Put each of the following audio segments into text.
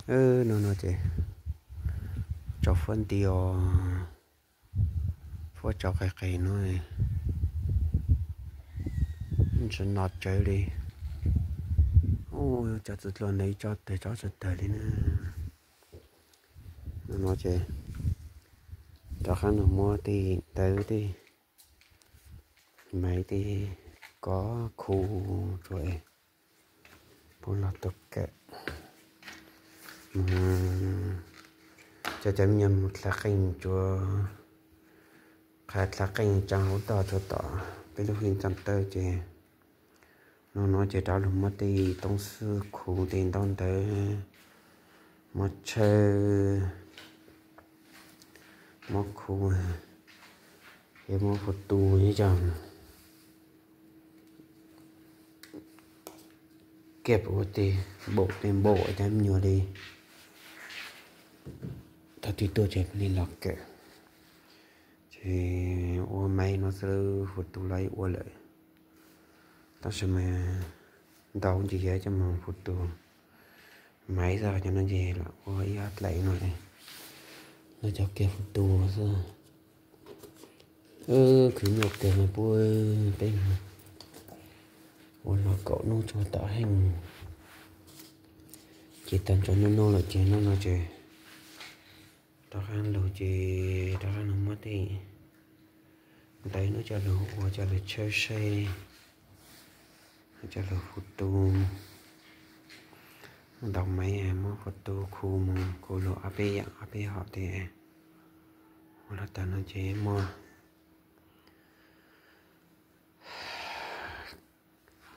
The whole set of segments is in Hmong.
No no ces tso fuab nti os, fuab tso qis qis no, tsis no tsawv li. Ua cov txwv dluag ntawd ib tsob tawg tsob tsis tawg li na. No no ces rov qab los muab tej ntawv tej maiv tej kov khu rau es puab los tau kawm. Cov cov me nyuam mus dlav qeej tsuas qha dlav qeej tsaa hauv toj tsuas tom peb lub hwj tsaa tawb ces no no ces rov lug muab tej toob xwb khu tej ntaub ntawv, muab tshawb, muab khu, muab hu tu ib co kiag ua tej npaum tej npaum cov me nyuam li. Thaum twg tuaj ces li los kawm. Ces ua maiv no xwb hu tu los ua lawm. Tab sis mas ntau ntsis yog coj mus hu tu maiv xwb, cov no ces lam ua ib ob dlaim no los cov kiag hu tu xwb. Khwv nyuaj kawg mas puab peb ua los kaum nub tsuag tom heej. Ces tag nrho nub no lawm ces nub no ces rov qab lug ces rov qab lug muab tej ntawv no coj lug ua coj lug tshawb saib, coj lug hu tu, ntaus maiv muab hu tu khu mus khu lug ob peb yaam ob peb hom tej. Ua los tag no ces muaj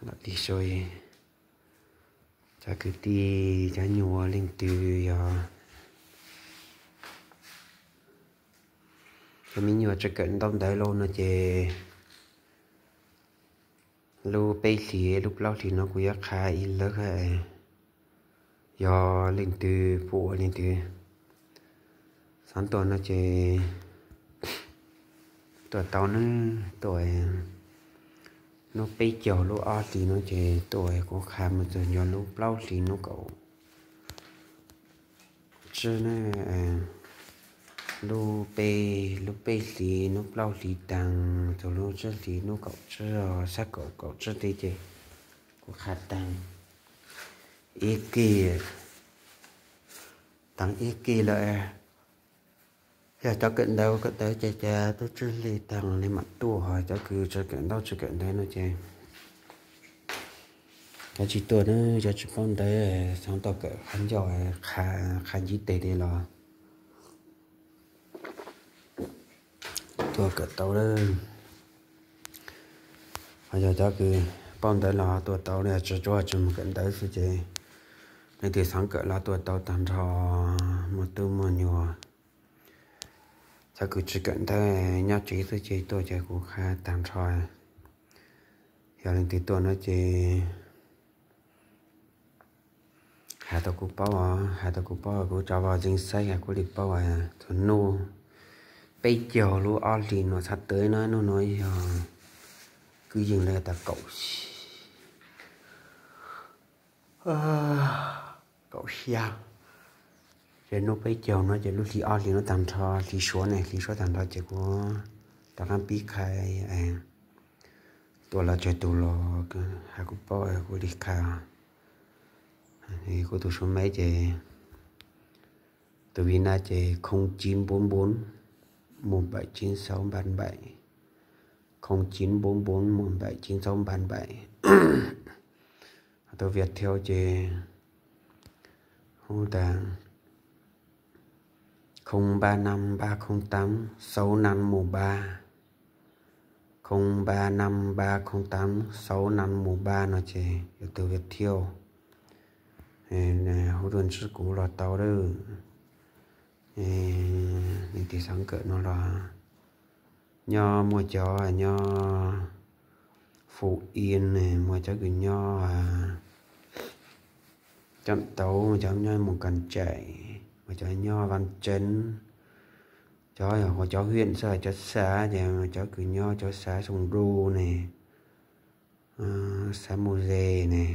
lam tig sua cov kwv tij cov nyuas leej twg yog cov me nyuam tsis kawm ntaub ntawv lauj no ces lub peb hlis lub plaub hlis no kuv yuav qha ib lawv. Yog leej twg pum ua leej twg xaav tuaj no ces tuaj tau nawb. Tuaj nub peb caug lub ob hlis no ces tuaj kuv qha mus txug nyob lub plaub hlis nub kaum tsib na, lub peb, lub peb hlis nub plaub hlis taag txug lub tsib hlis nub kaum tsib, sab kaum kaum tsib tej ces kuv qha taag ib kis, taag ib kis lawm. Yog cov kawm ntawv kawm ntawv ces cas tub tsib hlis taag li mam tuaj, ho cov kws tsis kawm ntaub tsis kawm ntawv no ces cov tsis tuaj na, cov tsis paub ntawv xaav tuaj kawm qhov ncauj qha ntsib tes li los tuaj kawm tau lawm. Ho yog cov kws paub ntawv los tuaj tau li, tsis tsuas tsis mus kawm ntawv xwb ces leej twg xaav kawm los tuaj tau taag nrho, muaj tub muaj nyuam. Cov kws tsis kawm ntawv nyob tsev xwb ces tuaj ces kuv qha taag nrho. Yog leej twg tuaj no ces has tau kuv paub os, has tau kuv paub, kuv tso vào danh sách kuv li paub. Txug nub peb caug lub ob hlis no txhaj tawm no, nub no yog kwv yees li tas kaum kaum xya. Ces nub peb caug no ces lub hlis ob hlis no taag nrho, hlis suav ne, hlis suav taag nrho ces kuv rov qab pib qha, tuaj los tsawg tug los has kuv paub kuv li qha. Kuv tus số máy ces tus Việt Nam ces không chín bốn bốn một bảy chín sáu ba bảy, không chín bốn bốn một bảy chín sáu ba bảy. Tus Viettel ces hu tas không ba năm ba không tám sáu năm một ba, không ba năm ba không tám sáu năm một ba no ces yog tus Viettel. Hu tuaj ntsib kuv los tau lawm. Leej twg xaav kawm no los nyob, muaj cov nyob Phú Yên ne, muaj cov kws nyob Cam Tấu, muaj cov nyob Mù Cang Chải, muaj cov nyob Văn Chấn, cov, cov huyện xwb, cov xã ces cov kws nyob cov xã Sùng Đô ne, xã Mù Dê ne,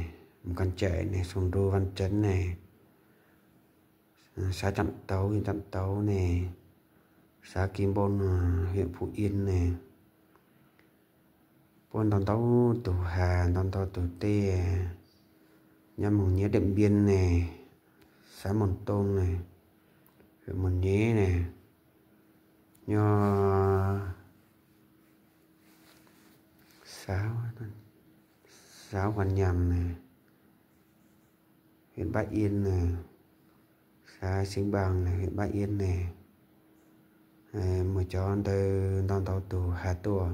Mù Cang Chải ne, Sùng Đô, Văn Chấn ne, Xav Tsaam Tauv, Tsaam Tauv ne, xav Kis Npauj no, hiam Phuv Iab ne, puab ntau ntau tug has, ntau ntau tug teb, nyob moog nyob Diam Npiab ne, xav Moos Tooj ne, hiam Moos Nyeb ne, nyob xav Huas Nyas ne, hiam Npab Iab ne, xav Xeeb Npaaj ne, hiam Npab Iab ne, muaj cov ntawd ntau ntau tug has tuaj.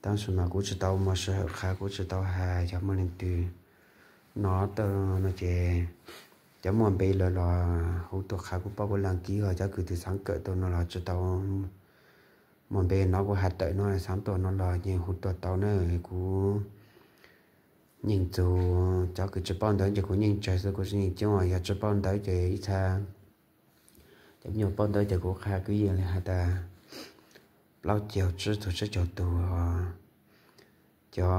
Tab sis mas kuv tsi tau muaj sij hawm qha, kuv tsi tau has, yog muaj leej twg nov tau no ces cov muaj npe lawm los hu tuaj qha kuv paub kuv laaj kib, ho cov kws tw xaav kawm tau no los tsi tau muaj npe nov kuv has tawm no, xaav tuaj no los yeej hu tuaj tau na. Kuv yeej txug cov kws tsi paub ntawv ces kuv yeej tsawg xwb, kuv tsi yeej coob, yog tsi paub ntawv ces ib txha cov me nyuam paub ntawv ces kuv qha kwv yees li has tas plaub caug tsib tug, tsib caug tug. Cov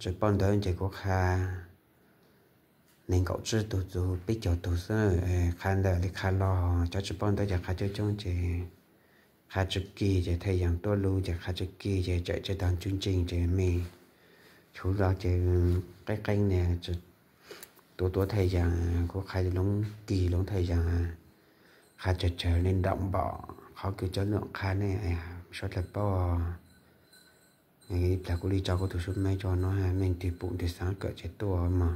tsi paub ntawv ces kuv qha nees nkaum tsib tug txug peb caug tug xwb, qha ntawm li qha los. Cov tsi paub ntawv ces qha coob coob ces qha tsi kig ces thaij yaas tuab lug, ces qha tsi kig ces tsawm tsawg tag ntsuj ntseeg ces me xyuv los ces qeeb qeeb ne, tuav tuav thaij yaas, kuv qha loob kig loob thaij yaas, qha tsawg tsawg ne, nraum npaum qhov kws cov lwm qha ne, suav dlawg paub. Ib plag kuv li tso kuv tug sub meb tso no, mej twg pum twg xaav kawm ces tuaj mog.